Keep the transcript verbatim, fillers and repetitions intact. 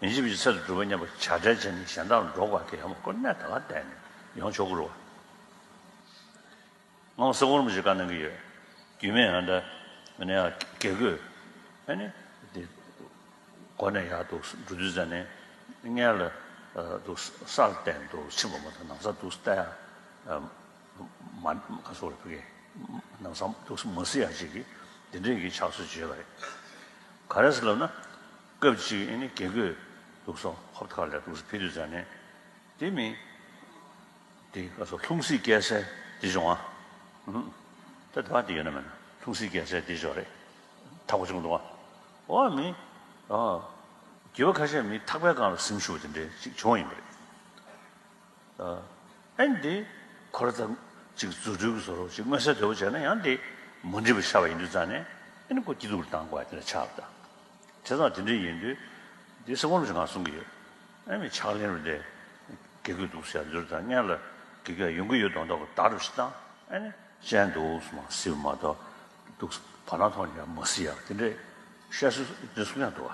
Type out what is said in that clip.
ཡིན་གཅིག་མིན་གཅིག་ཚེ་དང་སྒྲུབ་པ་མཉམ་པ་བྱ་བྲལ་བྱས་ནས་གཞན་དག་ལ་འགྲོ་དགོས་དེ་ཡང་ཁོ་གནས་ད་ག་བསྡད་ནས་ཡོང་ཆོག་གི་རེད་བ། སྔོན་མ་ས་གོང་རིན་པོ་ཆེས་བཀའ་གནང་གི་ཡོད། རྒྱུད་སྨད་ཨ་འདྲ་ཨ་ནི་དགེ་བསྐོས་ཨ་ནི་དེ་སྒོ་ནས་ཡར་འདུག་འགྲོ་དུས་ཙ་ནས་སྔོན་ལ་འདུག་སར་བསྟན་འདུག་ཕྱིན་པ་མ་གཏོགས་ནང་སར་འདུག་བལྟ་ཡ་མ་ག་སོགས་རེད་བུ་གས་ནང་སར་འདུག་མ་གཟིགས་ཡ་ཅིག་གིས་དེ་འདྲའི་གི་ཕྱག་སྲོལ་བྱས་པ་རེད། ག་རེ་ཟེར་ལབ་ན་སྐབས་གཅིག་ཨ་ནི་དགེ་བསྐོས་འདུག་སོ་ཧོབ་ཐག་ལ་འདུག་ཕེབས་དུས་ཙ་ནས། དེ་མིན། དེ་ག་སོ་ལྷུང་བཟེད་སྐྱེལ་སའི་དེ་བྱུང་ཨ། ད་དེ་བ་དེ་ཡོད་ན་མེད་ན་ལྷུང་བཟེད་སྐྱེལ་སའི་དེ་བྱུང་རེད། ཐག་པ་བྱུང་འདུག་ཨ། འོ་མི། ཨ། རྒྱུད་པ་ཁ་ཤས་མི་ཐག་པའི་སྒང་ལ་གཟིམ་བཞུགས་དེ་འདྲའི་ཅིག་བྱུང་ཡིན་པ་རེད། ཨ། ཨ་ནི་དེ་ཁོ་ར་ད་ཅིག་རྫུ་འཕྲུལ་གྱི་བཟོ་རོགས་ཅིག་མངོན་གསལ་དོད་པོ་བྱས་ན་ཡང་དེ་མ་འགྲིག་པ་ཤར་བ་ཡིན་དུས་ཙང་ནས་ཨ་ནི་ཁོ་སྐྱིད་སྡུག་ལ་བཏང་དགོས་ཡ་དེ་འདྲ་ཆགས་པ་ད། བྱས་ཙང་དེ་འདྲ་ཡིན་དུས། འདི་ས་གོང་རིན་པོ་ཆེ་གང་གསུང་གི་ཡོད། ཨ་ནི་ཕྱག་ལེན་རུ་དེ། དགེ་བསྐོས་འདུག་ཟེར་འདུག་དང་སྔོན་ལ་དགེ་བསྐོས་ཡོང་གི་ཡོད་མདོག་མདོག་གི་བརྡ་རུ་ཞིག་བཏང་ཨ་ནི་སྤྱན་འདུག་སུ་མ་གཟིགས་པ་མ་གཏོགས་འདུག་བར་སྣང་ཐོག་ནས་ཡང་མ་གཟིགས་ཡ་དེ་འདྲའི་བཤད་སྲོལ་འདི་གསུང་ཡ་འདུག་བ།